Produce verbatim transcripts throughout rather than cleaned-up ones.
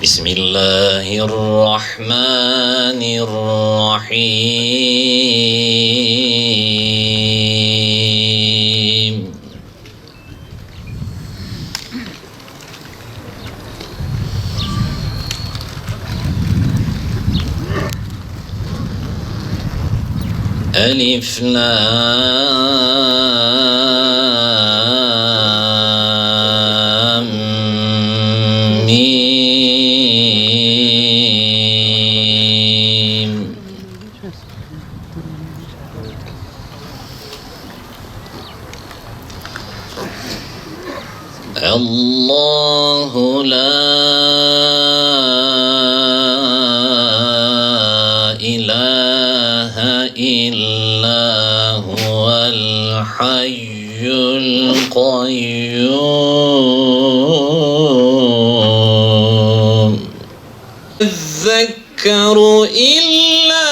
بسم الله الرحمن الرحيم. ألف لام ميم. الله لا إله إلا هو الحي القيوم. يذكر إلا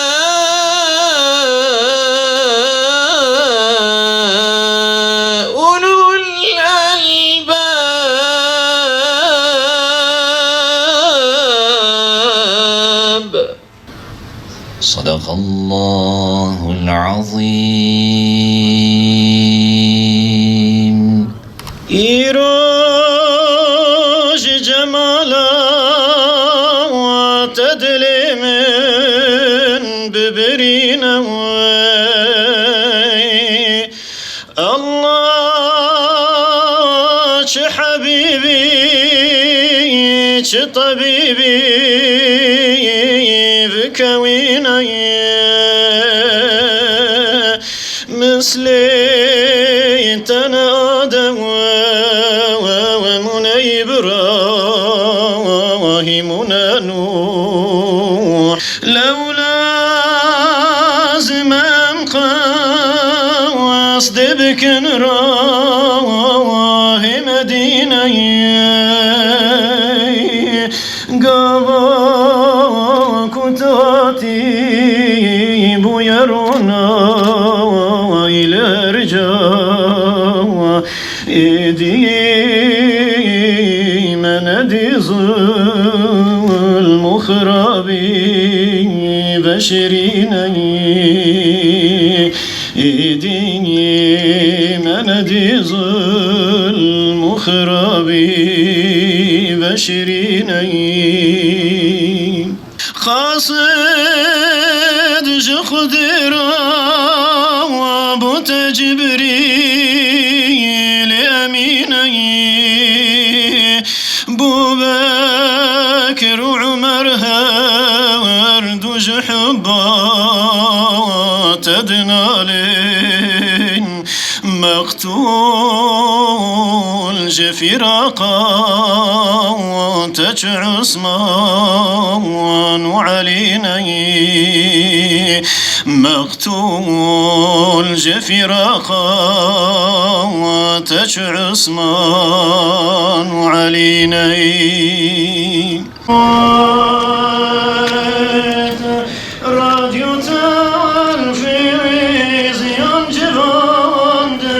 أولو الألباب. صدق الله العظيم. Îroj cemala te dilê min bibirîne wey. Allah, çi hebîbî, çi tebîbî bikewîne. Mislê te ne Adem, mûne Îbrahîm, mûne Nûh. Lewla zimem qesdê bikin rahê Medîneyê. Gava ku tu hatî bûye ronayî lerca, êdî me nedî zulm û xirabî veşirîneyî. Êdî me nedî zulm û xirabî veşirîneyî. Qasid ji Xwedê re bû te Cibrîlê Emîneyî. Bû Bekir û Umer her du ji hubba te dinalên. Meqtûl ji fîraqa te çi Usman û Elî neyî. Meqtûl ji fîraqa te çi Usman û Elî neyî. Radyo Telfîzyon Civan de.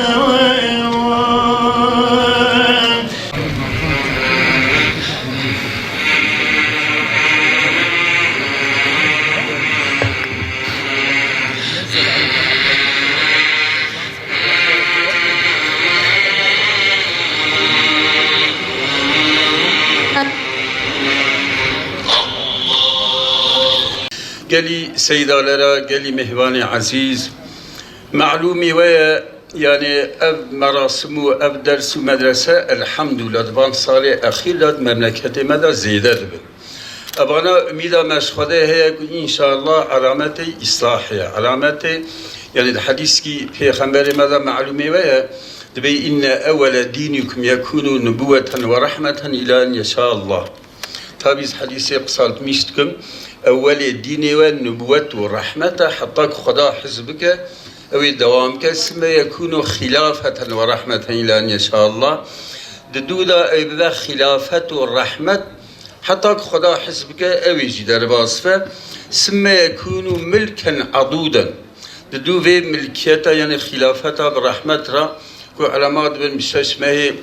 Gelî seydalera, gelî mêhvanê ezîz, melûmî we ye, yanî ev merasim û ev ders û medrese, elhamdulillah, di van salê exîr de di memleketê me de zêde dibin. Evana umîda me ji Xwedê heye ku înşallah alametê îslahê ye. Alametê, yanî di hedîskî pêxemberê me de melûmê we ye, dibê, "Inne ewwele dînikum yekûnu nubuweten ve rahmeten ila en yeşa Allah." Tabî ez hedîsê qisal tmîş dikim. Ewwelê dînê we nubuwet û rehmet e, heta ku Xweda hez bike, ew ê dewam ke. Sime yekûnu xilafeten ve rehmeten ila en yeşa Allah. Di dû de ew bibe xilafet û rehmet, heta ku Xweda hez bike, ew ê jî derbas be. Simme yekûnû milken adûden. Di dû vê milkiyeta, yanî xîlafeta bi rehmet re, ku elema dibin bi şeş mehê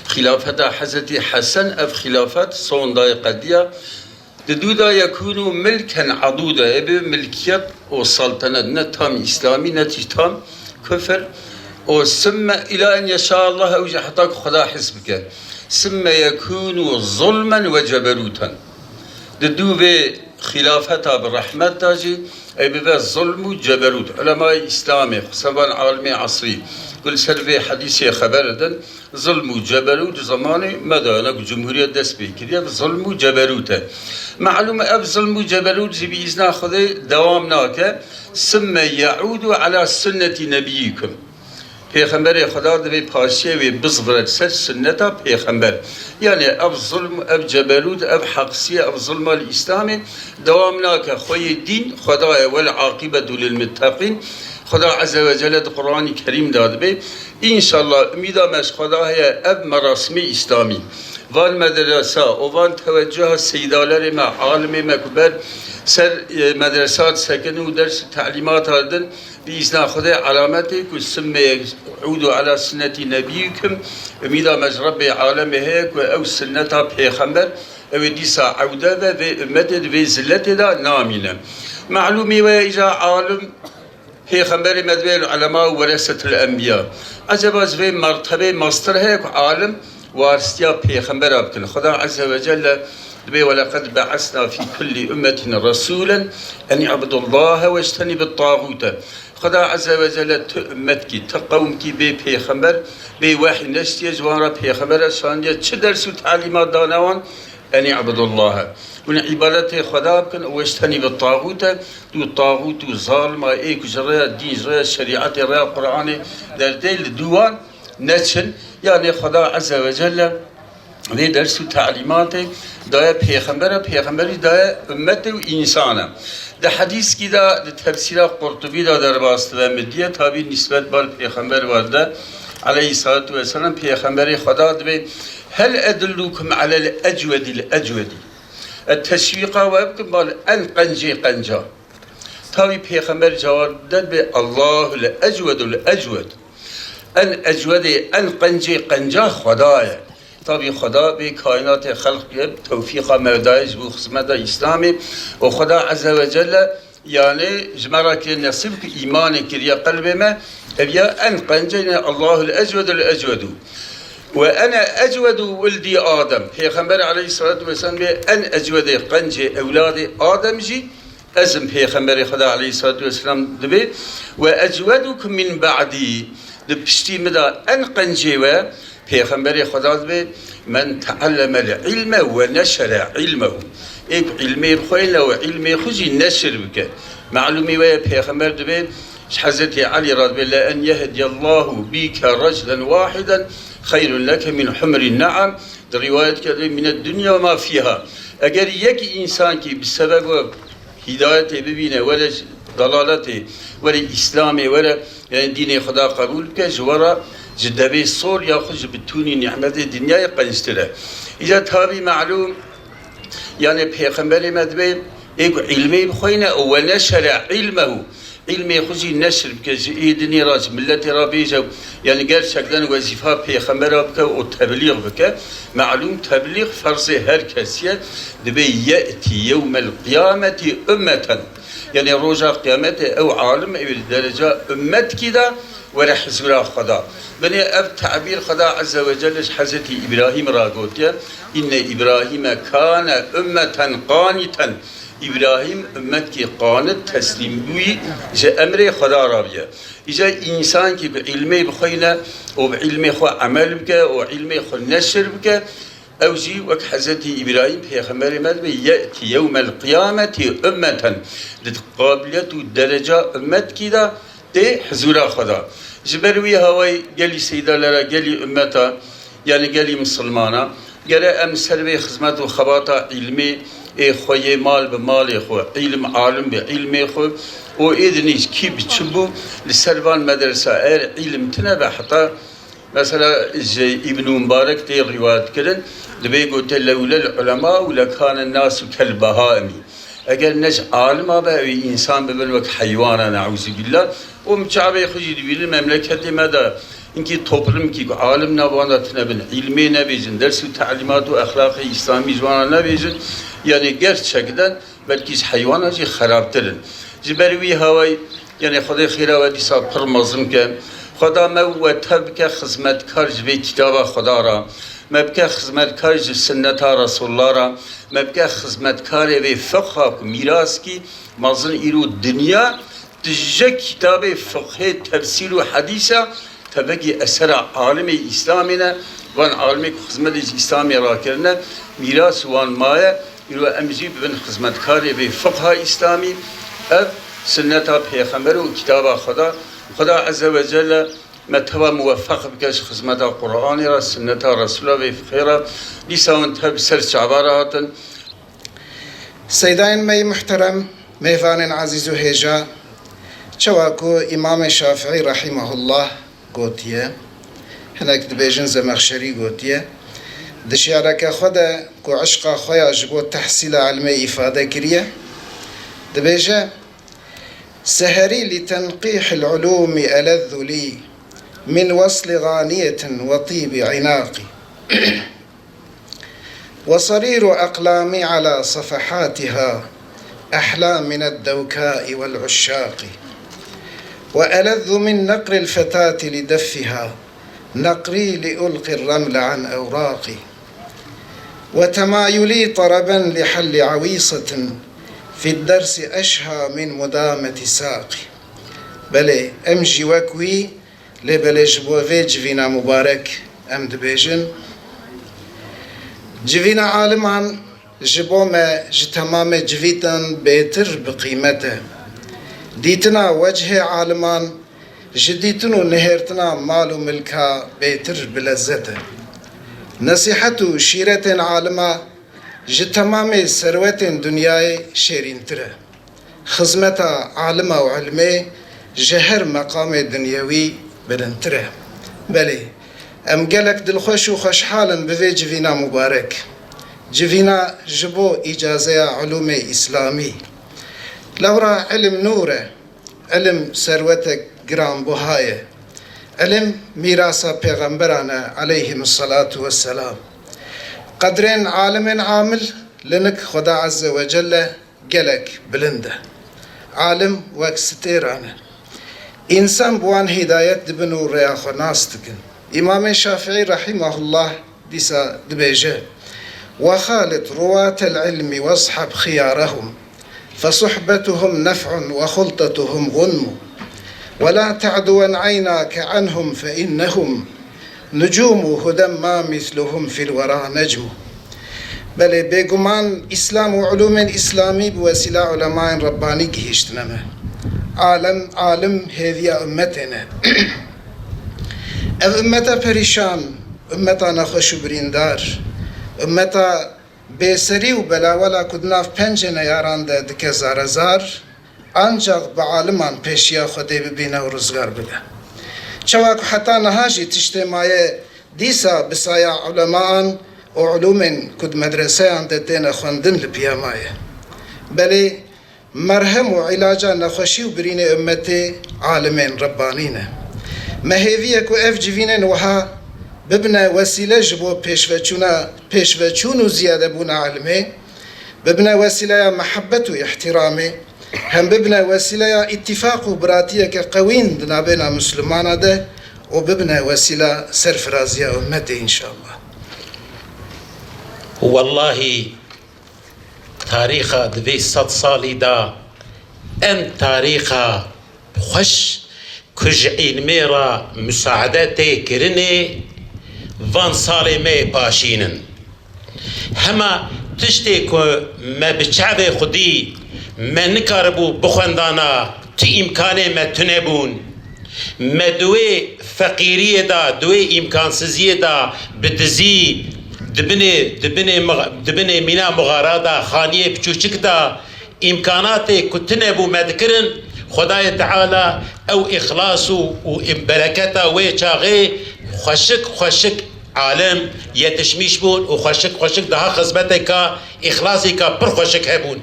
xîlafeta Hezretî Hesen, ev xîlafet sondayê qediya. Di dû de yekûnû milken adûde, ê bi milkiyet û saltenet, ne tam îslamî, ne jî tam kufir. Û simme îla en yeşa Allah, ew jî heta ku Xweda hez bike. Simme yekûnû zulmen ve ceberûten. Di dû vê xîlafeta bi rehmet de jî ê bibe zulm û ceberût. Ulemayê Îslamê, xwesevan alimê esrî, ku li ser vê hedîsê xeber didin, zulm û ceberût zemanê me de ne ku cumhuriyet dest pê kiriye, ev zulm û ceberût e. Malûm e, ev zulm û ceberût jî bi îzna Xwedê dewam nake. Simme yeûdu ala sünnetî nebiyyikum. Pêxemberê Xweda divê paşiyê wê bizvire li ser sunneta pêxember. Yanî ev zulm, ev ceberût, ev heqsiye, ev zulma li Îslamê dewam nake. Xweyê dîn Xweda ye, wel aqîbetu lil muttaqîn. Xweda Azze ve Celle di Quranî Kerîm de dibê. Înşallah, umîda me ji Xweda heye ev merasimê Îslamî, van medresa û van tewecuha seydalerê me, alimê me ku ber ser, e, medresa disekin û ders û telîmata didin, bi îzna Xwedê alametê ku simme yeûdu ala sünnetî nebiyyikum, umîda me ji Rebbê alemê heye ku ew sunneta pêxember, ew ê dîsa ewde ve vê ummetê di vê ziletê de namîne. Malûmî we îca alim, pêxemberê me divê, el ulema weresetul enbiya. Eceba ji vê mertebê mastir heye ku alim waristiya pêxembera bikin? Xweda Azze ve Celle dibê, "Ve leqed be'esna fî kullî ummetin resûlen en i'budullahe wectenibit tağûte." Xweda Azze ve Celle tu ummetkî, tu qewmkî bê pêxember, bê wehî neştiye, ji wan re pêxembere şandiye, çi ders û telîmat dane wan? En i'budullahe. Hûn îbadetê Xweda bikin û wectenibit tağûte, dû tağût û zalima ê ku ji rêya dîn, ji rêya şerîetê, rêya Qur'anê derdê, li dû wan neçin. Yanê Xweda Azze ve Celle vê ders û telîmatê daye pêxembere, pêxemberî daye ummetê û însana. Di hedîskî de, di tefsîra Qurtubî de derbas dibe, min diye, tabî nîsbet bal pêxember werde, aleyhissalatu vesselam, pêxemberê Xweda dibê, "Hel edullukum alel ecwedil ecwedi." Ez teşwîqa we bikim bal en qencê qenca. Tabî pêxember cewab dide dibê, "Allahul ecwedul ecwed." En ecwedê, en qencê qenca Xweda ye. Tabî Xweda vê kaînatê xelq kir, tewfîqa me daye ji bo xizmeta Îslamê û Xweda Azze ve Celle, yanê ji me re kiriye nesîb ku îmanê kiriye qelbê me, ev ya en qencê ne Allahul ecwedul ecwedu. Ve ene ecwedu wildî Adem. Pêxember aleyhissalatu vesselam bê en ecwedê qencê ewladê Adem jî ez im, pêxemberê Xweda aleyhissalatu vesselam dibê, "Ve ecwedukum min ba'dî." Di piştî min de en qencê we, pêxemberê Xweda dibê, "Men teallemel ilme ve neşere ilmehu." Ê ku îlmê bixweyne û îlmê xwe jî neşir bike. Malûmî we ye, pêxember dibê, ji Hezretî Elî re dibê, "Le en yehdiyallahu bike raclen wahiden xeyrun leke min humrin ne'am." Di rîwayet kerdê, "Mine dunya ma fîha." Eger yek însankî bi sebeb we hîdayetê bibîne, were ji dalaletê, were Îslamê, were, yanî dînê Xweda qebûl bike, ji we re ji devê sor ya xwe ji bitûnî nîmetê dinyayê qenctir e. Îca tabî malûm, yanî pêxemberê me dibê, ê ku îlmê bixweyne û we neşere îlmehu, îlmê xwe jî neşir bike, ji ê dinê re, ji miletê re bêje, yanî gerçekten wezîfa pêxembera bike û teblîx bike. Malûm teblîx ferzê her kesî ye. Dibê, "Ye'tî yewmel qiyameti ummeten." Yanî roja qiyametê ew alim, ew li dereca ummetkî de were hizûra Xweda. Binê ev tebîr Xweda Azze ve Celle ji Hezretî Îbrahîm re gotiye, "Inne Îbrahîme kane ummeten qaniten." Îbrahîm ummetkî qanit, teslîmbûyî ji emrê Xweda re bûye. Îca însankî bi îlmê bixweyne û bi îlmê xwe emel bike û îlmê xwe neşir bike, ew jî wek Hezretî Îbrahîm pêxemberê me dibê, "Ye'tî yewmel qiyameti ummeten." Di qabiliyet û dereca ummetkî de tê hizûra Xweda. Ji ber wî hawayî gelî seydalera, gelî ummeta, yanî gelî misilmana, gere em ser vê xizmet û xebata îlmê ê xwe yê mal bi malê xwe, îlim alim bi îlmê xwe û ê dinî kî bi çi bû, li ser van medresa, eger îlim tine be, heta mesela ji Îbn Mubarek tê rîwayet kirin, dibê gote, "Lewlel ulema û lekane nasu kel behaimî." Eger ne ji alima be, ew ê însan bibin wek heywana, neûzubîllah. Û min çavê xwe jî dibînin memleketê me de, hinkî toplumkî ku alim nav wan de tine bin, îlmê nebêjin, ders û telîmat û exlaqê îslamî ji wan re nebêjin, yanî gerçekten belkî ji heywana jî xerabtir in. Ji ber wî hawayî, yanî Xwedê xêra we dîsa pir mezin ke. Xweda me û we tev bike xizmetkar ji vê kitaba Xweda re. Me bike xizmetkar ji sinneta Resûlullah re. Me bike xizmetkarê vê fiqha ku mîraskî mezin îro dinya tije kitabê fiqhê, tefsîr û hedîsa tevekî esera alimê Îslamê ne. Van alimê ku xizmetê ji Îslamê rakirine, mîras wan maye. Îro em jî bibin xizmetkarê vê fiqha Îslamî. Ev sinneta Pêxember û kitaba Xweda. Xweda Ezze ve Celle me teva muweffeq bike ji xizmeta Qur'anê re, sinneta Resûla vê fiqhê re. Dîsa hûn tev ser çava re hatin. Seydayên me yê muhterem, mêvanên ezîz û hêja, çawa ku Îmamê Şafîî rahimehullah gotiye, hinek dibêjin Zemexşerî gotiye, di şiareke xwe de ku eşqa xwe ya ji bo tehsîla ilmê îfade kiriye, dibêje: "Seherî li tenqîhil ulûmî elezzu lî min weslî ganiyetin we tîbî inaqî." وصرير أقلامي على صفحاتها أحلى من الدوكاء والعشاق، وألذ من نقر الفتاة لدفها نقري لألقي الرمل عن أوراقي، وتمايلي طربا لحل عويصة في الدرس أشهى من مدامة ساقي. Belê, em jî wek wî Lê belê ji bo vê civîna mubarek em dibêjin, civîna aliman ji bo me ji temamê civîtan bêtir bi qîmet e. Dîtina wechê aliman ji dîtin û nihêrtina mal û milka bêtir bi lezzet e. Nesîhet û şîretên alima ji temamê serwetên dinyayê şêrîntir e. Xizmeta alima û ilmê ji her meqamê dinyewî bilindtir e. Belê, em gelek dilxweş û xweşhal in bi vê civîna mubarek. Civîna ji bo îcazeya ulûmê îslamî. Lewra ilim nûr e, ilim serwetek giranbuha ye. Ilim mîrasa pêxemberan e, aleyhimus salatu vesselam. Qedrên alimên amil li nik Xweda Azze ve Celle gelek bilind e. Alim wek stêran e. Însan bi wan hîdayet dibin û rêya xwe nas dikin. Îmamê Şafîî rahimahullah dîsa dibêje: "Wexalit ruwatel ilmi wesheb xiyarehum, fesuhbetuhum nef'un we xultetuhum gunmu. Ve la te'duwen eynake anhum fe innehum nucumu huden ma misluhum fil wera necmu." Belê, bêguman Îslam û ulûmên Îslamî bi wesîla ulemayên Rebbanî gihîştine me. Alem, alim hêviya ummetê ne. Ev ummeta perîşan, ummeta nexweş û birîndar, ummeta bêserî û belawela ku di nav pencê neyaran de dike zarezar, ancax bi aliman pêşiya Xwedê bibîne û rizgar bide. Çawa ku heta niha jî tiştê maye dîsa bi saya ulemaan û ulûmên ku di medreseyan de têne xwendin li piya maye. Belê, merhem û îlaca nexweşî û birînê ummetê alimên Rebbanî ne. Me hêvî ye ku ev civînên wiha bibine wesîle ji bo pêşveçûna, pêşveçûn û ziyadebûna ilmê, bibine wesîleya mehebet û îhtîramê, hem bibine wesîleya îtîfaq û biratiyeke qewîn di navbêna Mislimana de û bibine wesîla serfiraziya ummetê înşallah. Wellahî, tarîxa di vê sed salî de en tarîxa xweş ku ji îlmê re musaade tê kirinê, van salê me yê paşîn in. Hema tiştê ku me bi çavê xwe dî, me nikaribû bixwendana, tu îmkanê me tune bûn. Me di wê feqîriyê de, di wê îmkansiziyê de bi dizî, di binê, di binê mix-, di binê mîna mixara de, xaniyê piçûçik de, îmkanatê ku tune bû me dikirin, Xwedayê Teala ew îxlas û, û bereketa wê çaxê xweşik xweşik Alim yetişmiş bûn û xweşik xweşik daha xizmeteka îxlasîka pir xweşik hebûn.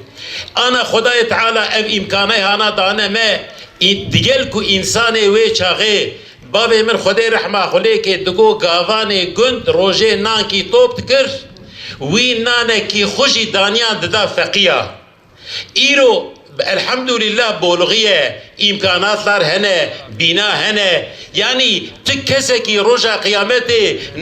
Ana Xwedayê Teala ev îmkanay hana dane me, î-, digel ku însanê wê çaxê, bavê min Xwedê rehma xwe lê ke digo gavanê gund rojê nankî top dikir, wî nanekî xwe jî daniyan dida feqiya. Îro, elhamdulillah, bolixî ye, îmkanatlar hene, bîna hene. Yanî tu kesekî roja qiyametê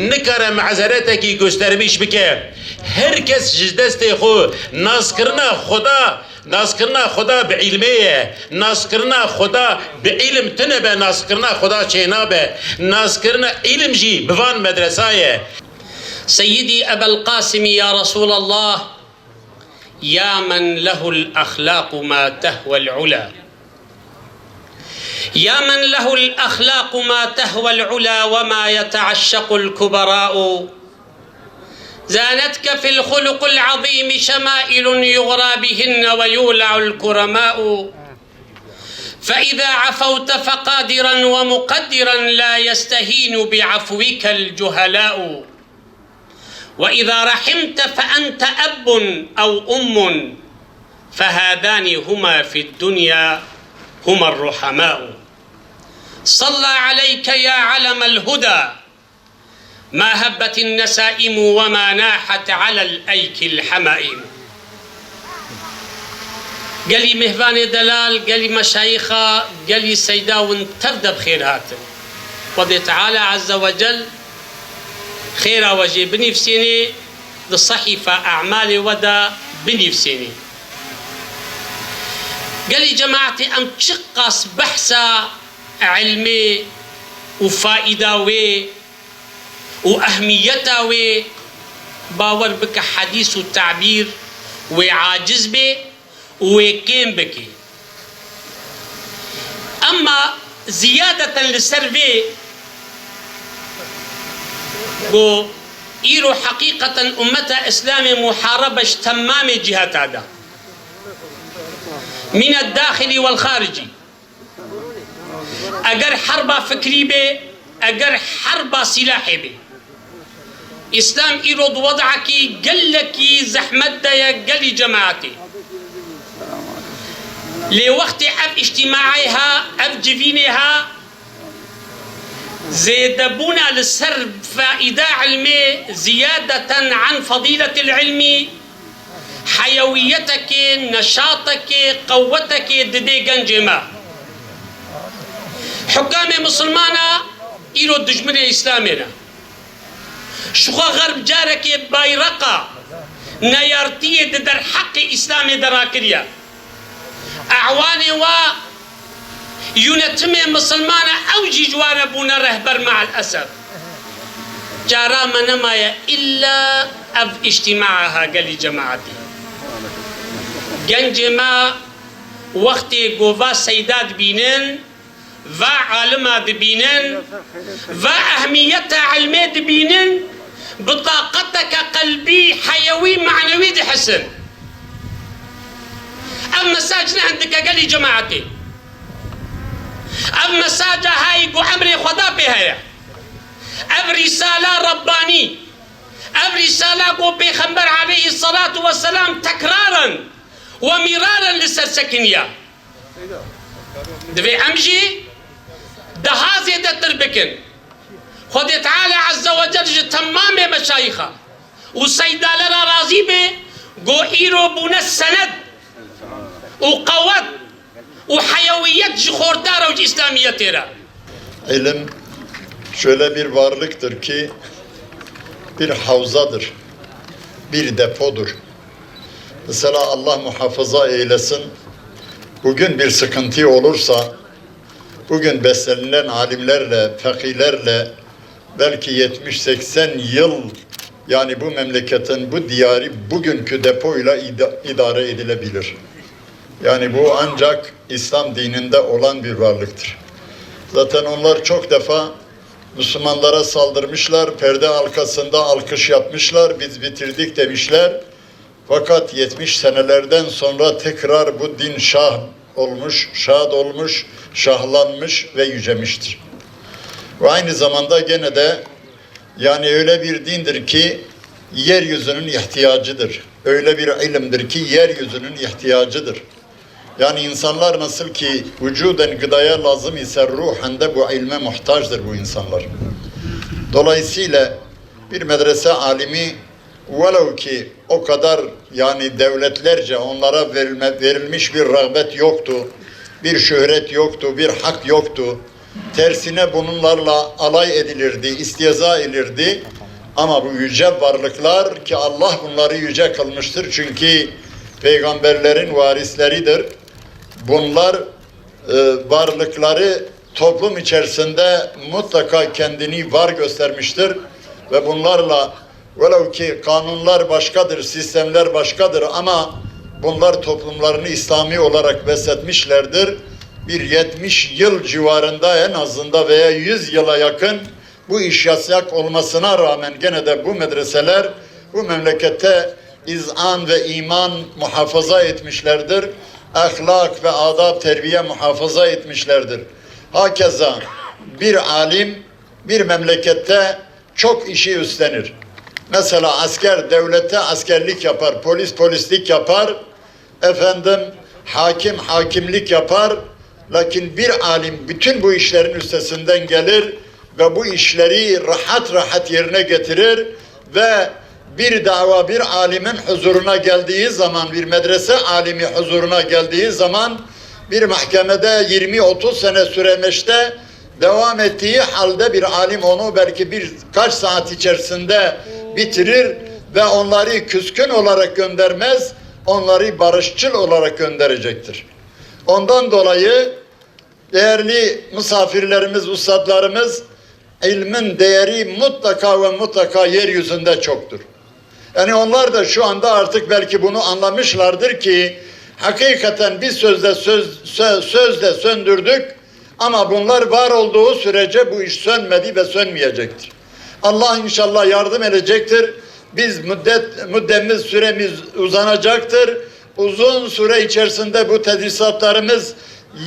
nikare mezeretekî göstermiş bike. Her kes ji destê xwe naskirina Xweda, naskirina Xweda bi îlmê ye. Naskirina Xweda bi îlim tune be, naskirina Xweda çênabe. Naskirina îlim jî bi van medresa ye. سيدي أبا القاسم يا رسول الله، يا من له الأخلاق ما تهوى العلا، يا من له الأخلاق ما تهوى العلا وما يتعشق الكبراء. زانتك في الخلق العظيم شمائل يغرى بهن ويولع الكرماء. فإذا عفوت فقادرا ومقدرا لا يستهين بعفوك الجهلاء. وإذا رحمت فأنت أب أو أم، فهذان هما في الدنيا هما الرحماء. صلى عليك يا علم الهدى ما هبت النسائم وما ناحت على الأيك الحمائم. Gelî mêvanê delal, gelî meşayîxa, gelî seyda win tev de bi xêr hatin. Xwedê Teala Azze ve Cel xêra we jê binîvsênê, di sehîfa e'malê we de binîvsênê. Gelî cemaetê em çiqas behsa ilmê û faîda wê û ehmiyeta wê, bawer bike hedîs û tabîr wê aciz bê û wê kêm bike. Emma ziyadeten li ser vê ku îro heqîqeten ummeta Îslamê muharebe ji temamê cihata de. Mîne daxilî wel xaricî. Eger herba fikrî bê, eger herba sîlahê bê. Îslam îro di wedekî gelekî zehmet de ye gelî cemaetê. Lê wextê ev îctîmaê ha, ev civînê ha, zêdebûna li ser faîda ilmê, ziyadeten an fadîletil ilmî, heyewiyetekê, neşatekê, qewetekê didê gencê me. Hukamê misilmana îro dijminê Îslamê ne. Ji xwe xerb carekê bayreqa neyartiyê di derheqê Îslamê de rakiriye. Ewanê wa yûnetimê misilmane ew jî ji wan re bûne rehber, me'el esef. Cara me nemaye îlla ev îctîmaa ha gelî cemaetî. Gencê me wextê gova seyda dibînin, va alima dibînin, va ehmiyeta ilmê dibînin, bi taqeteke qelbî, heyewî, manewî dihisin. Ev mesaj ne hindike gelî cemaetê. Ev mesaja hayî ku emrê Xweda pê heye. Ev rîsala Rebbanî, ev rîsala ku Pêxember aleyhî selatu weselam tekraren we mîraren li ser sekiniya. Divê em jî daha zêdetir bikin. Xwedê Teala Azze ve Cel ji temamê meşayîxa û seydale re razî be, ku îro bûne sened û qewet û heyewiyet ji xortdar û ji Îslamiyetê re. İlim şöyle bir varlıktır ki bir havzadır, bir depodur. Mesela Allah muhafaza eylesin, bugün bir sıkıntı olursa, bugün beslenilen alimlerle, fakihlerle belki yetmiş seksen yıl, yani bu memleketin, bu diyarı bugünkü depoyla ida-, idare edilebilir. Yani bu ancak İslam dininde olan bir varlıktır. Zaten onlar çok defa Müslümanlara saldırmışlar, perde arkasında alkış yapmışlar, "Biz bitirdik." demişler. Fakat yetmiş senelerden sonra tekrar bu din şah olmuş, şad olmuş, şahlanmış ve yücemiştir. Ve aynı zamanda gene de Yani öyle bir dindir ki yeryüzünün ihtiyacıdır. Öyle bir ilimdir ki yeryüzünün ihtiyacıdır. Yani insanlar nasıl ki vücuden gıdaya lazım ise ruhen de bu ilme muhtaçtır bu insanlar. Dolayısıyla bir medrese alimi velev ki o kadar yani devletlerce onlara verilme, verilmiş bir rağbet yoktu, bir şöhret yoktu, bir hak yoktu. Tersine bunlarla alay edilirdi, istihza edilirdi. Ama bu yüce varlıklar ki Allah bunları yüce kılmıştır. Çünkü peygamberlerin varisleridir. Bunlar, e, varlıkları toplum içerisinde mutlaka kendini var göstermiştir. Ve bunlarla velev ki kanunlar başkadır, sistemler başkadır ama bunlar toplumlarını İslami olarak besletmişlerdir. Bir yetmiş yıl civarında en azında veya yüz yıla yakın bu iş yasak olmasına rağmen gene de bu medreseler bu memlekette izan ve iman muhafaza etmişlerdir. Ahlak ve adab terbiye muhafaza etmişlerdir. Hakeza bir alim bir memlekette çok işi üstlenir. Mesela asker devlette askerlik yapar, polis polislik yapar, efendim hakim hakimlik yapar. Lakin bir alim bütün bu işlerin üstesinden gelir ve bu işleri rahat rahat yerine getirir ve bir dava bir alimin huzuruna geldiği zaman, bir medrese alimi huzuruna geldiği zaman bir mahkemede yirmi otuz sene süremeçte devam ettiği halde bir alim onu belki birkaç saat içerisinde bitirir ve onları küskün olarak göndermez, onları barışçıl olarak gönderecektir. Ondan dolayı değerli misafirlerimiz, üstadlarımız, ilmin değeri mutlaka ve mutlaka yeryüzünde çoktur. Yani onlar da şu anda artık belki bunu anlamışlardır ki hakikaten biz sözde söz, sö-, sözde söndürdük ama bunlar var olduğu sürece bu iş sönmedi ve sönmeyecektir. Allah inşallah yardım edecektir. Biz müddet, müddemiz, süremiz uzanacaktır. Uzun süre içerisinde bu tedrisatlarımız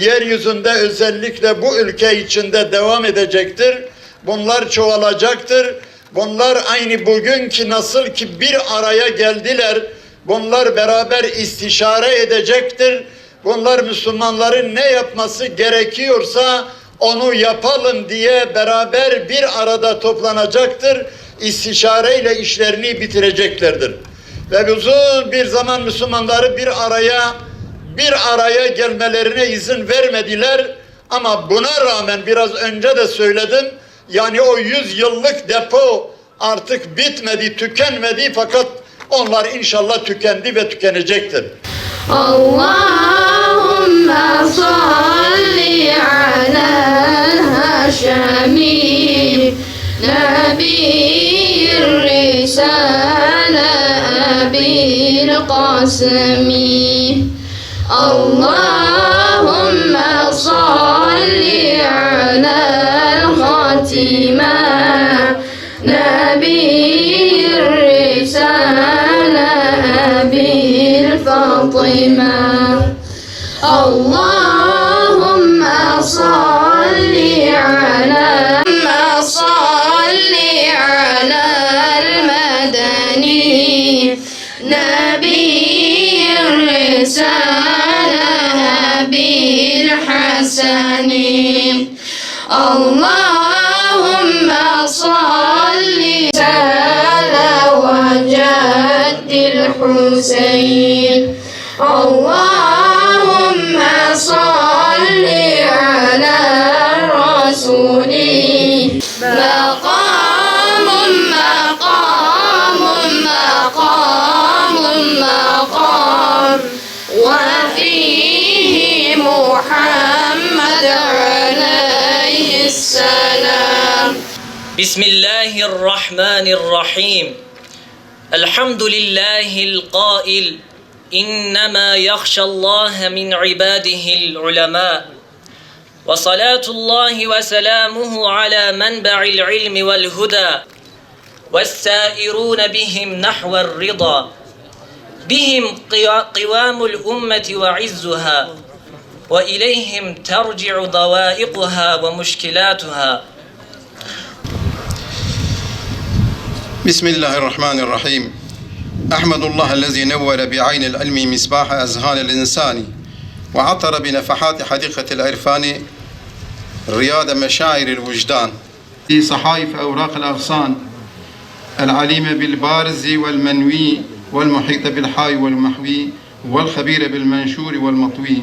yeryüzünde, özellikle bu ülke içinde devam edecektir. Bunlar çoğalacaktır. Bunlar aynı bugünkü nasıl ki bir araya geldiler, bunlar beraber istişare edecektir. Bunlar Müslümanların ne yapması gerekiyorsa onu yapalım diye beraber bir arada toplanacaktır. İstişareyle işlerini bitireceklerdir. Ve uzun bir zaman Müslümanları bir araya, bir araya gelmelerine izin vermediler. Ama buna rağmen biraz önce de söyledim. Yani o yüz yıllık depo artık bitmedi, tükenmedi fakat onlar inşallah tükendi ve tükenecektir. اللهم صل على الهاشمي نبي الرسالة أبي القاسم. اللهم صل على الخاتمة نبي الرسالة أبي الفاطمة. اللهم صل على، اللهم صل على المدني نبي الرسالة أبي الحسن. اللهم صل على وجد الحسين. اللهم صل على الرسول. مقام، مقام، مقام، مقام. وفيه محمد عليه السلام. بسم الله الرحمن الرحيم. الحمد لله القائل: إنما يخشى الله من عباده العلماء. وصلاة الله وسلامه على منبع العلم والهدى والسائرون بهم نحو الرضا. بهم قوا-، قوام الأمة وعزها، وإليهم ترجع ضوائقها ومشكلاتها. بسم الله الرحمن الرحيم. أحمد الله الذي نور بعين العلم مصباح أذهان الإنسان، وعطر بنفحات حديقة العرفان رياض مشاعر الوجدان. في صحائف أوراق الأغصان، العليم بالبارز والمنوي، والمحيط بالحاوي والمحوي، والخبير بالمنشور والمطوي،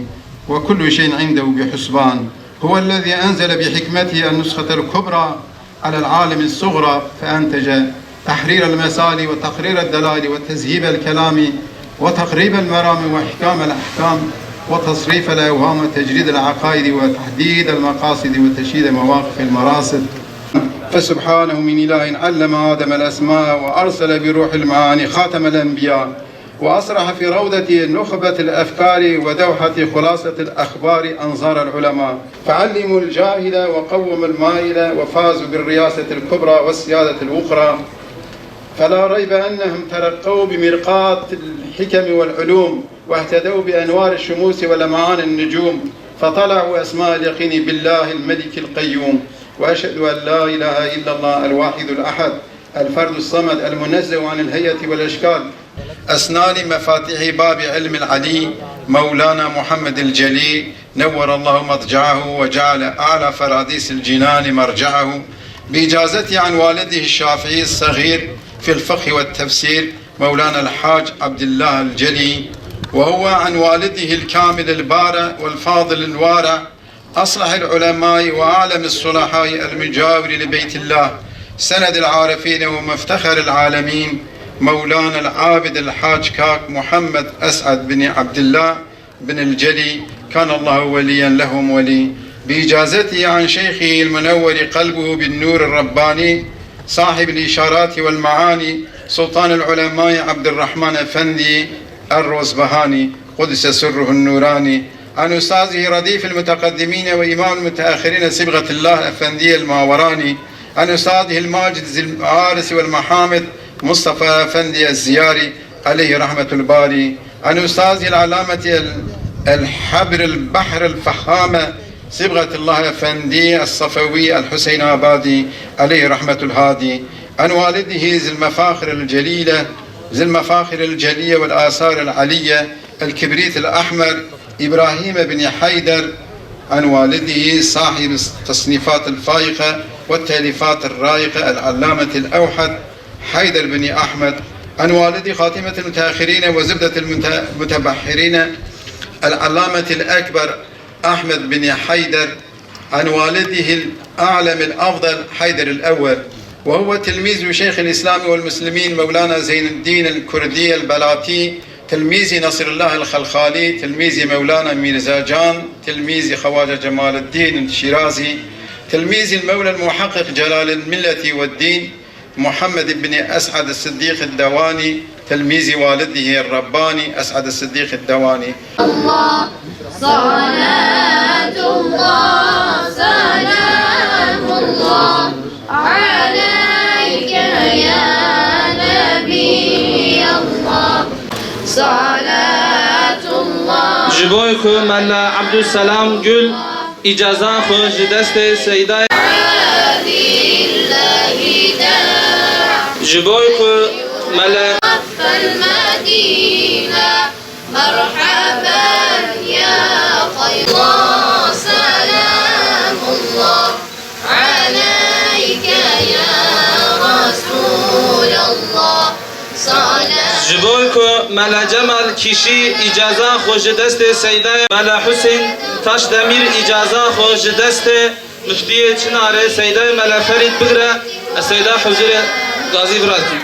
وكل شيء عنده بحسبان. هو الذي أنزل بحكمته النسخة الكبرى على العالم الصغرى، فأنتج تحرير المسالي وتقرير الدلائل وتذهيب الكلام وتقريب المرام وإحكام الأحكام وتصريف الأوهام وتجريد العقائد وتحديد المقاصد وتشييد مواقف المراصد. فسبحانه من إله علم آدم الأسماء وأرسل بروح المعاني خاتم الأنبياء، وأسرح في روضة نخبة الأفكار ودوحة خلاصة الأخبار أنظار العلماء، فعلموا الجاهل وقوموا الماهل وفازوا بالرياسة الكبرى والسيادة الوقرى، فلا ريب أنهم ترقوا بمرقاة الحكم والعلوم، واهتدوا بأنوار الشموس ولمعان النجوم، فطلعوا أسماء اليقين بالله الملك القيوم، وأشهد أن لا إله إلا الله الواحد الأحد الفرد الصمد المنزه عن الهيئة والأشكال. أسنان مفاتيح باب علم العلي مولانا محمد الجلي، نور الله مضجعه وجعل أعلى فراديس الجنان مرجعه، بإجازته عن والده الشافعي الصغير في الفقه والتفسير مولانا الحاج عبد الله الجلي، وهو عن والده الكامل البارع والفاضل الوارع، أصلح العلماء وأعلم الصلحاء المجاور لبيت الله، سند العارفين ومفتخر العالمين، مولانا العابد الحاج كاك محمد أسعد بن عبد الله بن الجلي، كان الله وليا لهم ولي، بإجازته عن شيخه المنور قلبه بالنور الرباني، صاحب الإشارات والمعاني، سلطان العلماء عبد الرحمن أفندي الروزبهاني، قدس سره النوراني، عن أستاذه رديف المتقدمين وإمام المتأخرين صبغة الله أفندي الماوراني، عن أستاذه الماجد ذي العارس والمحامد مصطفى أفندي الزياري، عليه رحمة الباري، عن أستاذه العلامة ال-، الحبر البحر الفهامة صبغة الله أفندي الصفوي الحسين آبادي، عليه رحمة الهادي، عن والده ذي المفاخر الجليلة، ذي المفاخر الجلية والآثار العلية، الكبريت الأحمر إبراهيم بن حيدر، عن والده صاحب التصنيفات الفائقة والتأليفات الرائقة العلامة الأوحد حيدر بن أحمد، عن والده خاتمة المتأخرين وزبدة المت-، المتبحرين العلامة الأكبر أحمد بن حيدر، عن والده الأعلم الأفضل حيدر الأول، وهو تلميذ شيخ الإسلام والمسلمين مولانا زين الدين الكردي البلاتي، تلميذ نصر الله الخلخالي، تلميذ مولانا ميرزا جان، تلميذ خواجة جمال الدين الشيرازي، تلميذ المولى المحقق جلال الملة والدين، محمد بن أسعد الصديق الدواني، تلميذ والده الرباني أسعد الصديق الدواني. الله، صلاة الله، سلام الله عليك يا نبي الله. صلاة الله. Ji bo ku Mela Ebdulselam Gul îcaza xwe ji destê Seydayê. Ji bo ku Mele. المدينة، مرحبا يا خير الله، سلام الله عليك يا رسول الله. Ji bo ku Mele Cemal Kîşî îcaza xwe ji destê Seydayê, Mele Husên Taşdemîr îcaza xwe ji destê Muftiyê Çinarê Seydayê Mele Ferîd bigire, ez Seyda huzurê gazî birakim.